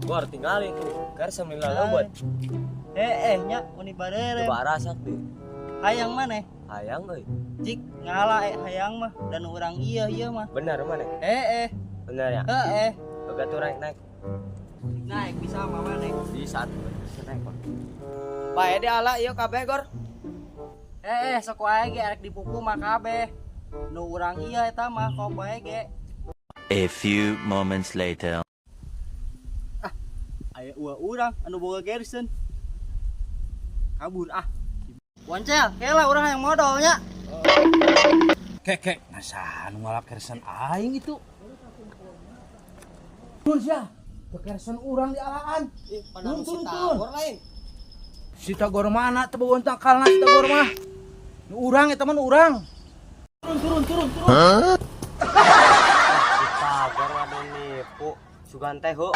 Gor tinggalin tuh. Kersen lila leubeut. Eh eh nya uni barere. Coba rasak deh. Hayang maneh? Hayang euy. Cik ngala eh hayang mah dan urang iya iya mah. Bener mana? Eh eh. Bener ya? Eh eh. Oke tuh naik naik. Naik bisa mah maneh. Bisa tuh. Bisa naik, Pak. Bae di ala ieu kabeh, Gor. Eh eh, sok wae ge arek dipupu mah kabeh. Nu urang iya eta mah kok bae ge. A few moments later. Aya ua urang anu boga Gerson. Kabur ah. Wancel, kela urang yang modalnya. Kek kek, nah saha nu ngalap kersen aing itu? Turun sia. Ke kersen urang di alaan. Turun, turun, turun. Lain. Si Tagor mana teu boga takalna si Tagor mah. Nu urang eta mah, nu urang. Turun, turun, turun, turun. Si Tagor ngadu nipu. Sugan teh heueuh.